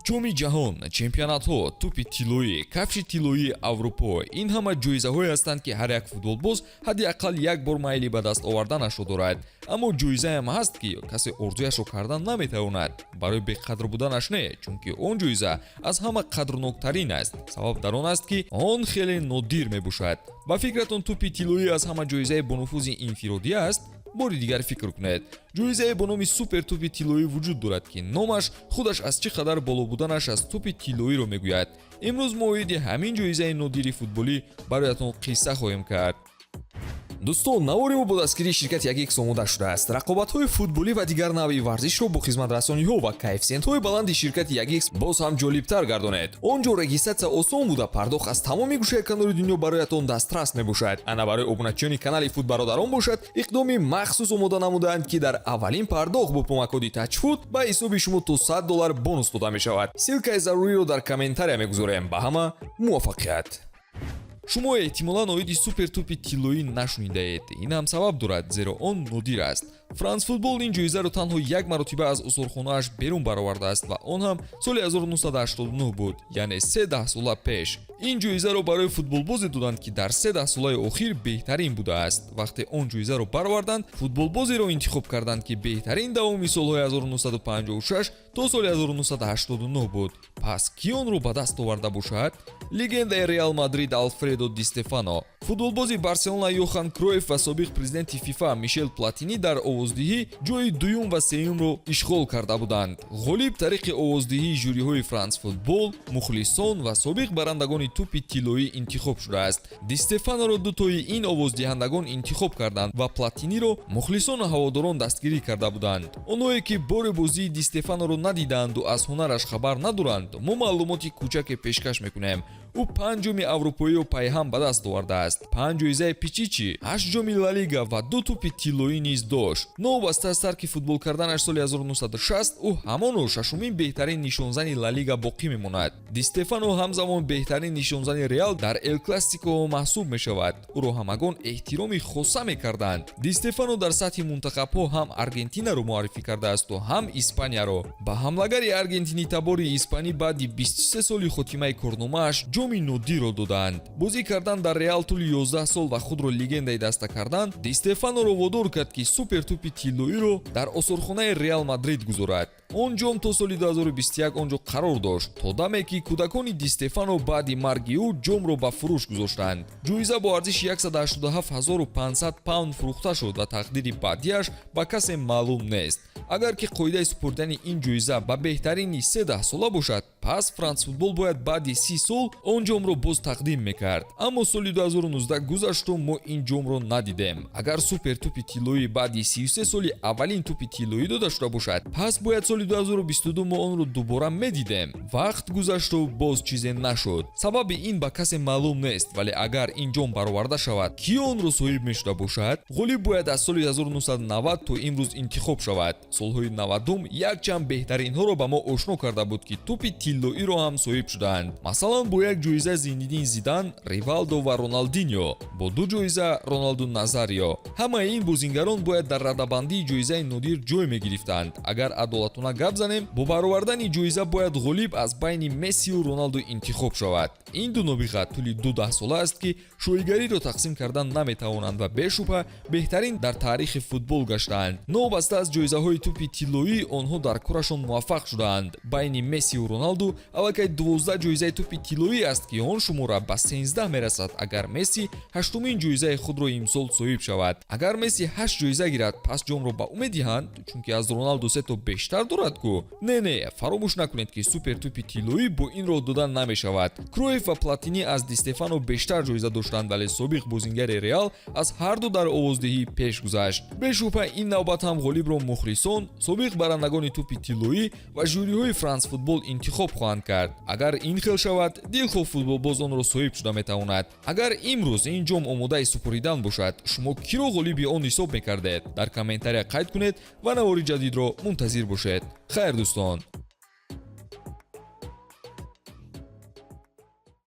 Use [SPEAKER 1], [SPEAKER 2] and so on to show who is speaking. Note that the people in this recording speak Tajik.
[SPEAKER 1] Ҷоми ҷаҳон, чемпионатҳо, тӯпи тиллоӣ, кафши тиллоии Аврупо — ин ҳама ҷоизаҳое ҳастанд, ки ҳар як футболбоз ҳадди ақал як бор майли ба даст оварданашро дорад. Аммо ҷоизаам ҳаст, ки касе орзуяшро кардан наметавонад. Барои беқадр буданаш не, чунки он ҷоиза аз ҳама қадрноктарин аст. Сабаб дар он аст, ки он хеле нодир мебошад. Ба фикратон, тӯпи тиллоӣ аз ҳама ҷоизаи бонуфузи инфиродӣ аст? Бори дигар фикр кунед. Ҷоизае бо номи супер тӯпи тиллоӣ вуҷуд дорад, ки номаш худаш аз чӣ қадар боло буданаш аз тӯпи тиллоиро мегӯяд. Имрӯз мо оиди ҳамин ҷоизаи нодири футболӣ бароятон қисса хоҳем кард. Дӯстон, навори мо бо дастгирии ширкати 1X омода шудааст. Рақобатҳои футболӣ ва дигар навъи варзишро бо хизматрасониҳо ва коэффисиентҳои баланди ширкати 1X боз ҳам ҷолибтар гардонед. Он ҷо регистрация осон буда, пардохт аз тамоми гӯшаи канори дунё бароятон дастрас мебошад. Ана барои обуначиёни канали Футбародарон бошад, иқдоми махсус омода намудаанд, ки дар аввалин пардохт бо промокоди Тачфут ба ҳисоби шумо то 100 доллар бонус дода мешавад. Ссылкаи заруриро дар комментария мегузорем. Ба ҳама муваффақият! Шумо эҳтимолан оиди супер тӯпи тиллоӣ нашунидаед. Ин ҳам сабаб дорад, зеро он нодир аст. Франс Футбол ин ҷоизаро танҳо як маротиба аз осорхонааш берун баровардааст ва он ҳам соли 1989 буд, яъне се даҳсола пеш. Ин ҷоизаро барои футболбозе доданд, ки дар се даҳсолаи охир беҳтарин будааст. Вақте он ҷоизаро бароварданд, футболбозеро интихоб карданд, ки беҳтарин давоми солҳои 1956 то соли 1989 буд. Пас кӣ онро ба даст оварда бошад? Легендаи Реал Мадрид Алфредо Ди Стефано, футболбози Барселона Йохан Кроеф ва собиқ президенти ФИФА Мишел Платини дар овоздиҳӣ ҷои дуюм ва сеюмро ишғол карда буданд. Ғолиб тариқи овоздиҳии жюриҳои Франс Футбол, мухлисон ва собиқ барандагони тӯпи тиллоӣ интихоб шудааст. Ди Стефаноро дутои ин овоздиҳандагон интихоб карданд ва Платиниро мухлисону ҳаводорон дастгирӣ карда буданд. Онҳое ки бори бозии Ди Стефаноро надидаанду аз ҳунараш хабар надоранд, мо маълумоти кӯчаке пешкаш мекунем. Ӯ панҷ ҷоми аврупоиро пайҳам ба даст овардааст, панҷ ҷоизаи Пичичи, ҳашт ҷоми Ла Лига ва ду тӯпи тиллоӣ низ дошт. Новобаста аз тарки футбол карданаш соли 1960, ӯ ҳамоно шашумин беҳтарин нишонзани Ла Лига боқӣ мемонад. Ди Стефано ҳамзамон беҳтарин нишонзани Реал дар Эл Классико маҳсуб мешавад. Ӯро ҳамагон эҳтироми хоса мекарданд. Ди Стефано дар сатҳи мунтахабҳо ҳам Аргентинаро муаррифӣ кардаасту ҳам Испанияро. Ба ҳамлагари аргентинитабори испанӣ баъди 23 соли хотимаи корномааш ҷоми нодирро додаанд. Бозӣ кардан дар Реал тӯли 11 сол ва худро легендаи даста кардан Ди Стефаноро водор кард, ки супер тӯпи тиллоиро дар осорхонаи Реал Мадрид гузорад. Он ҷом то соли 2021 он ҷо қарор дошт, то даме ки кӯдакони Ди Стефано баъди марги ӯ ҷомро ба фурӯш гузоштанд. Ҷоиза бо арзиши 187 500 паунд фурӯхта шуд ва тақдири баъдиаш ба касе маълум нест. Агар ки қоидаи супурдани ин ҷоиза ба беҳтарини се даҳсола бошад, пас Франсфутбол бояд баъди 30 сол он ҷомро боз тақдим мекард. Аммо соли 2019 гузашту мо ин ҷомро надидем. Агар супер тӯпи тиллоӣ баъди 33 соли аввалин тӯпи тиллоӣ дода шуда бошад, пас бояд соли 2022 мо онро дубора медидем. Вақт гузашту боз чизе нашуд. Сабаби ин ба касе маълум нест, вале агар ин ҷом бароварда шавад, кӣ онро соҳиб мешуда бошад? Ғолиб бояд аз соли 1990 то имрӯз интихоб шавад. Солҳои 90-ум якчанд беҳтаринҳоро ба мо ошно карда буд, ки тӯпи тиллоиро ҳам соҳиб шудаанд. Масалан, бо як ҷоиза Зинедин Зидан, Ривалдо ва Роналдиньо, бо ду ҷоиза Роналду Назарио. Ҳамаи ин бозингарон бояд дар радабандии ҷоизаи нодир ҷой мегирифтанд. Агар адолатона гап занем, бо баровардани ҷоиза бояд ғолиб аз байни Мессию Роналду интихоб шавад. Ин ду нобиға тӯли ду даҳсола аст, ки шоҳигариро тақсим кардан наметавонанд ва бешубҳа беҳтарин дар таърихи футбол гаштаанд. Новобаста аз ҷоизаҳои тӯпи тиллоӣ, онҳо дар корашон муваффақ шудаанд. Байни Мессию Роналду аллакай 12 ҷоизаи тӯпи тиллоӣ аст, ки он шумора ба 13 мерасад, агар Месси ҳаштумин ҷоизаи худро имсол соҳиб шавад. Агар Месси ҳашт ҷоиза гирад, пас ҷомро ба ӯ медиҳанд, чунки аз Роналду сето бештар дорад ку? Не, не, фаромӯш накунед, ки супер тӯпи тиллоӣ бо ин роҳ дода намешавад. Кроеф ва Платини аз Ди Стефано бештар ҷоиза доштанд, вале собиқ бозингари Реал аз ҳарду дар овоздиҳӣ пеш гузашт. Бешубҳа, ин навбат ҳам ғолибро мухлисон, собиқ барандагони тӯпи тиллоӣ ва жюриҳои Франсфутбол интихоб хоҳанд кард. Агар ин хел шавад, дилхоҳ футболбоз онро соҳиб шуда метавонад. Агар имрӯз ин ҷом омодаи супоридан бошад, шумо киро ғолиби он ҳисоб мекардед? Дар комментария қайд кунед ва навори ҷадидро мунтазир бошед. Хайр, дӯстон.